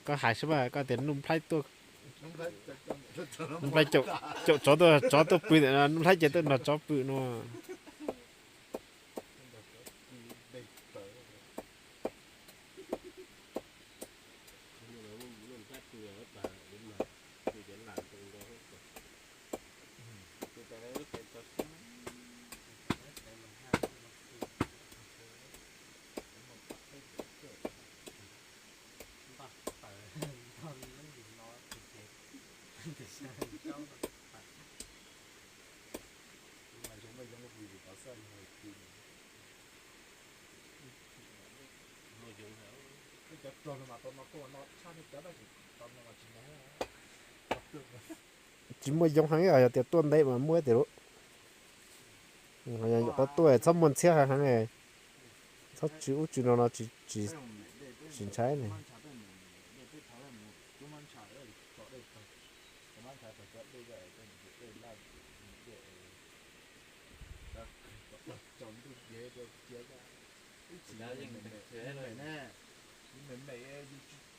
Koj hais seb mas koj tias Nuj Nplhaib tuaj, Nuj Nplhaib caum tsov tuaj, tsov tuaj pw ntawm no, Nuj Nplhaib ces tuaj nrog tsov pw no. Tsis muaj yoov heev, yog tias tuaj ntev mas muaj tiag lauj. Yog nyuam qhuav tuaj txhob muaj ntxhiab heev heev, txhob tsw ub tsw no no tsis ntshai ne.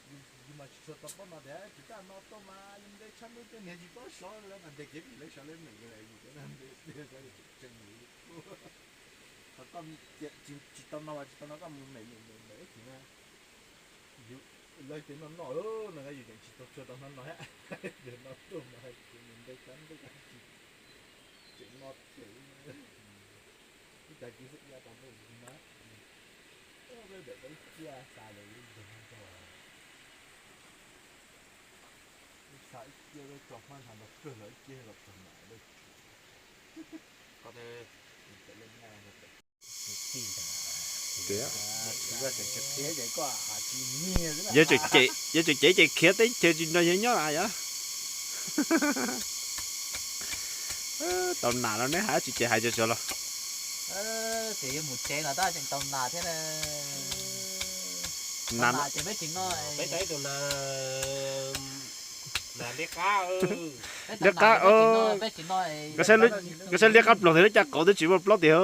Yus mas tsis tshua tau paub no tias tsis kaj no tuaj mas yus nte tshaj ntuj tuaj niag tsis paub sov lawv mas ntes kev vim lawv sov lawv mem yus lawm yus cov no nte tsees yus tuaj. Ho koj tsis tau no mas tsis tau no koj mus mem mem mem ib chim na. Yus lawv ces noj noj no yus tseem tsis tau tshua tau no no thiab. Yus no tuaj mas yus nte tshaj ntuj tseem no thiab. Ib tag kis xwb ya tau ntuj na. Peb peb cia xav lawm lub ntawd no rau, ib xav ib cia lawm tso hmab ntsha nrog kawg los ib cia los txog mam lawm. Koj, yog tseem cev ces khiav teb chaws tsis nrog yawg nyob lawm yog. Tau nas no neb hais tsis ces hais tso tso los. Ces yuav mus tsev los tab tseem tau nas thiab na. Nas ces peb tsis noj. Peb tau ib tug nas, nas liab qab. Liab qab. Koj saib liab qab ploog tias lub caj qauv twb tsis muaj plaub tiag.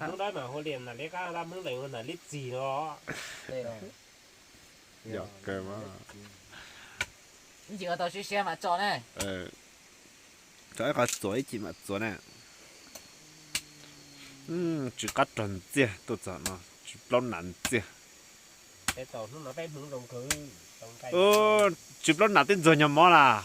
Hnub dab mas hu li nas liab qab, Hmoob Lees hu nas liab txig no. Yog kawg mas. Ib chim ua tau siab siab mam tso ne. Tso ib qho txuas ib chim mam txuas na. Tsw qab rog ntxiag tuaj txog no, tsw plaub nas ntxiag. Tsw plaub nas twb ntxuag nyuag mov las.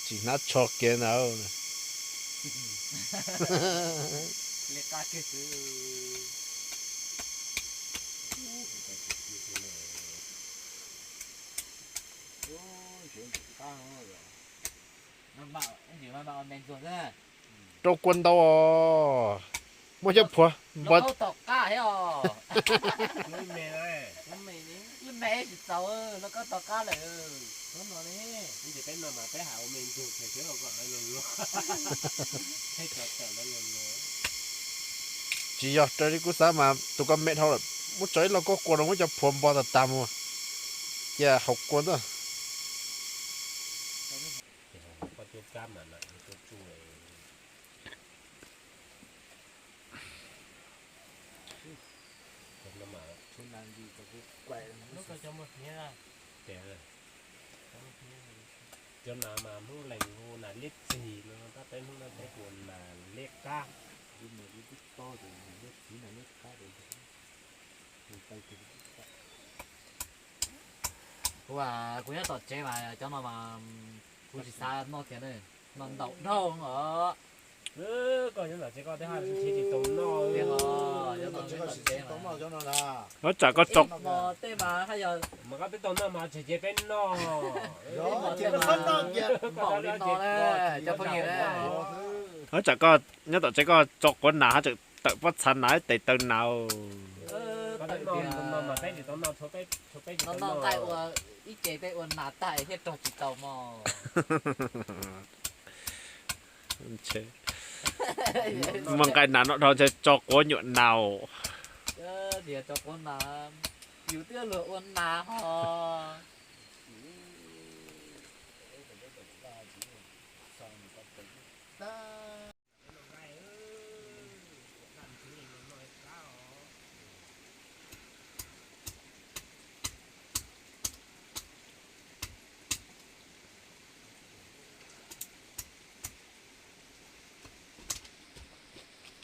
Tsis hnab tsho kiag ntag. Rau kua ntau, muaj cov phuav npo. Tsis yog raws li kuv xav mas tus ko me dhau lawm, muab tso ib lauj kaub kua rau muab cov phuav npo tas tas mus, cia haus kua ntag. Cov nas mas Hmoob Lees hu nas liab txig no, tab peb Hmoob no peb hu nas liab qab. Kuv, kuv nyob tom tsev mas cov no mas kuv tsis xav noj kiag na, no ntaus dhau os. Koj nyob tom tsev koj twb haj tsis tau noj. Ua tsam koj tso, tej mas haj yog mas koj twb tau noj mas tseg cia peb noj. Npaum li no, cov phooj ywg na. Ua tsam koj nyob tom tsev koj tso quav nas haj tseem tawm pob txha nas ib tes taw nas. No noj nqaij ua ib ce peb ua nas tag thiaj rog tsis tau mog. Muaj nqaij nas noj dhau ntshe tso quav nyuam nas. Tias tso quav nas, yus twb luag ua nas ho.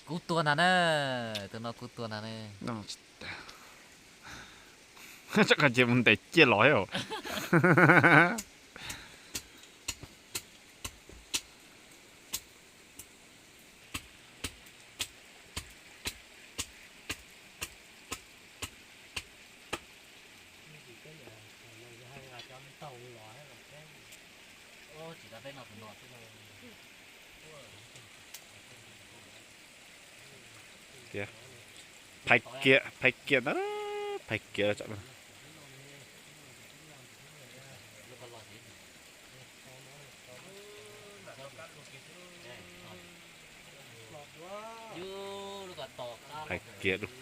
Kub tuag ntag na, tus no kub tuag ntag na. Tsis tas, tsob ko ces mus ntes ciaj los thiab. Tias, phais kiag, phais kiag ntag, phais kiag tsam no. Phais kiag lub.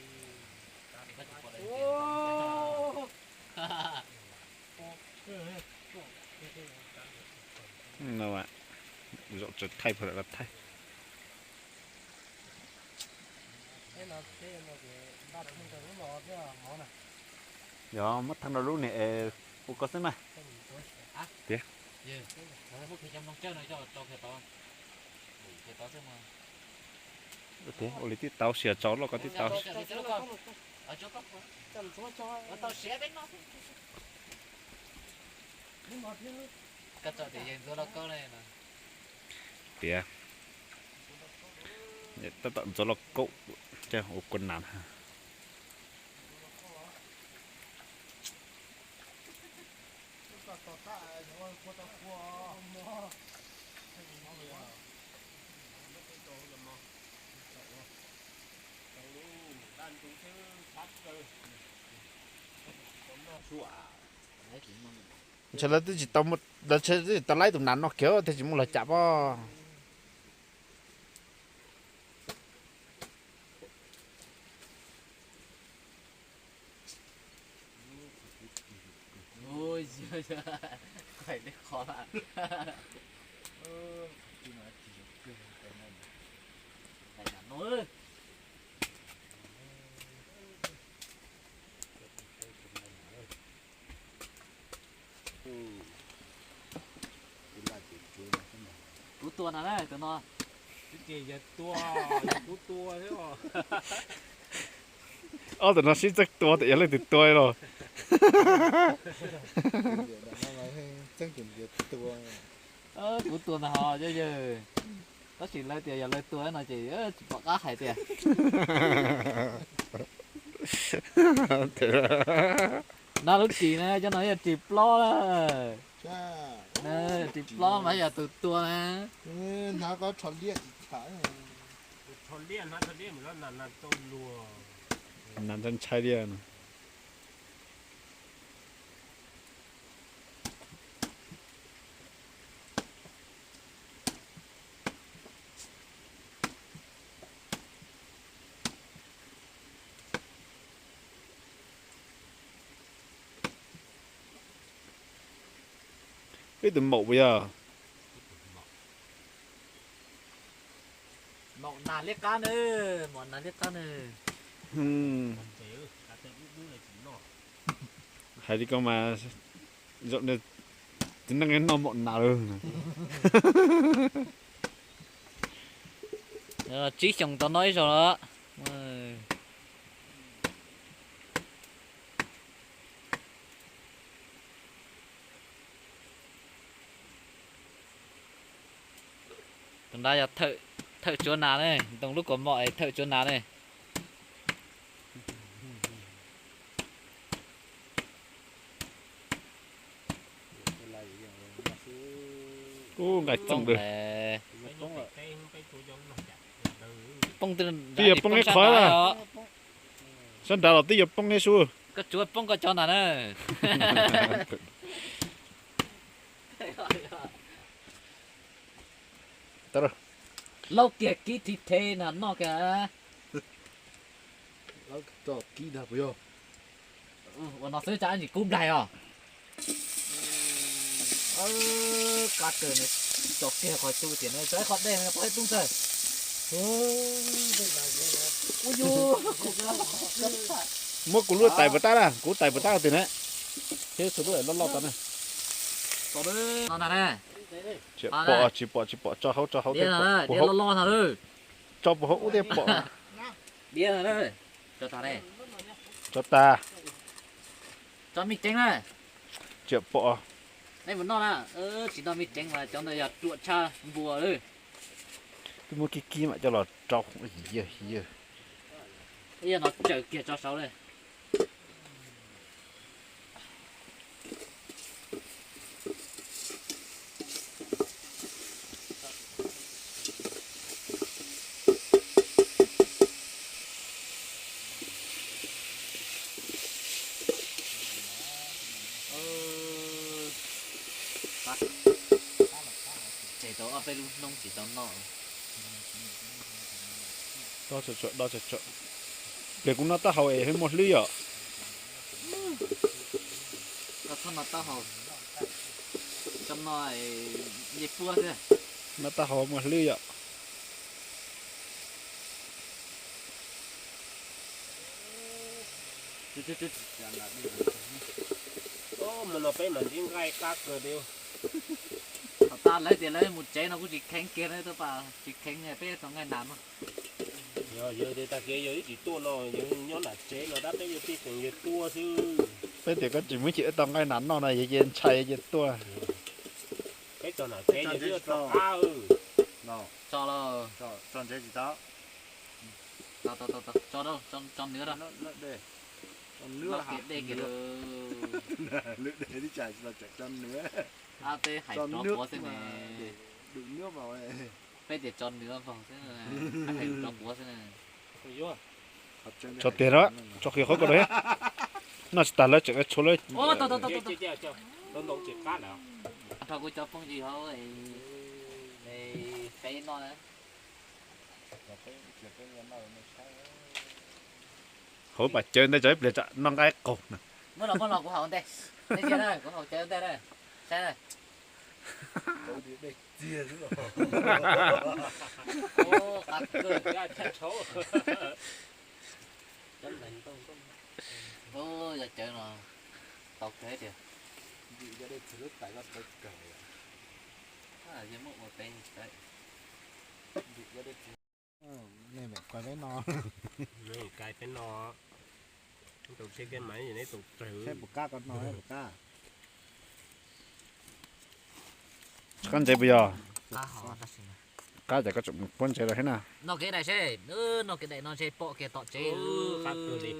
No, zaum tsaws thaij pha lawm los thaij. Yog muab theej rau lub niag es ua koj xwb mas. Tias, tias ua li tib tau, sia tso loj ko tib tau. Tias, tab tom ntxuav lauj kaub, ua kua nas. Ntshe lawv twb tsis tau, lawv twb tsis tau laib tus nas no kiag thiaj tsis muaj los cam pob. Kuv tua no na, tus no. Twb tias yawg tua, yog kuv tua thiab os. Ob tug no sib txeeb tua, tab yog leej twg tua los. Txeeb tus tua. Kuv tua ntag hos yawg, tab sis lawv tias yog lawv tua no ces tsis pom qab hais tias. No lub ris na, cov no yog ris plob na. Ris plob mas yog tus tua na. Nas ntshai ntshai li no. Ib tug maum puas yog? Maum nas liab qab na, maum nas liab qab na. Hais li ko mas, zaum no txiv neej noj maum nas lawm. Tsib xyoos tau noj ib zaug lawm. Tus nrad yog thawj tsuav nas ne, ntoo lub kaus mom es thawj tsuav nas ne. Ub, nqaij txooj dawb. Poob twb yuav poob ib qhov, sab nrad los twb yuav poob thiab sub. Koj tsuav poob koj cov nas na. Laub kiag kib thib thev no noj kiag. Ua no xwb tsam ntsis kub nplaig os. Qab kawg ne. Tso kiag qhov cub tias no, tso qhov dej qhov dej poob tag. Muab kuv lub tais puas tab na, kuv tais puas tab tias na. Thiab tus lub loj loj tod na. Tsis pom, tsis pom, tsis pom, tso hauv, tso hauv thiab pom. Tso puas hauv ub thiab pom. Tso tas. Tso mij ceeb na. Tsis pom. Nej mus noj na, tsis noj mij ceeb mas cov ntawd yog ruam tshaj npua lawm. Twb muab kib kib mam coj los rau. Yawg, yawg. Ib yam no tsaws kiag tso saud li. Tseg tau ob peb lub hnub tsis tau noj. Pliag kuv noj taub hau es muaj hlwb yom. Koj txhob noj taub hau, koj noj ncej puab xwb. Noj taub hau muaj hlwb yom. Mus no peb mas ntsib nqaij qab kawg li. Thaum tas lawv tias lawv mus tsev no kuj tsis kheev kiag, tsis kheev peb tau nqaij nas no. Yog yawg tias tag kis yawg ib tsis tuaj no, yawg nyob nram tsev no tab peb yawg tij tseem yawg tuaj xwb. Peb tias koj tsis muaj ib chim tau nqaij nas noj no yawg ces ntshai yawg ces tuaj. Peb txog nram tsev yawg twb tso qab. Tso los tso ntsev tsis tau. Tso nws, tso nws, tso nws, tso nws. Peb tias tso nws vog xwb, hais rov quav xwb. Tso tiag na, tso qhia qhov ko thiab. Noj tsis tas lawv tseem tshuav lawv. Rho kuv cov phooj ywg hauv peb noj na. Hauv pas cawv ntej tso ib pliag tsam noj nqaij qaug na. Muab los, muab los kuv haus ntej. Kuv haus cawv ntej na. Saib na. Yog cawv no tau kawg tiag. Muab ua peb. Nej mus kov peb no. Kais peb no. Tus tsheb kev mas neb tus tsawg. Seb puas qab ko no, puas qab. Qab ntsev puas yog? Qab ces koj tseem puab ntsev lawm thiab na. Noj kev daim seb, noj kev daim no ntshe pom kiag tom tsev. Qab kawg li.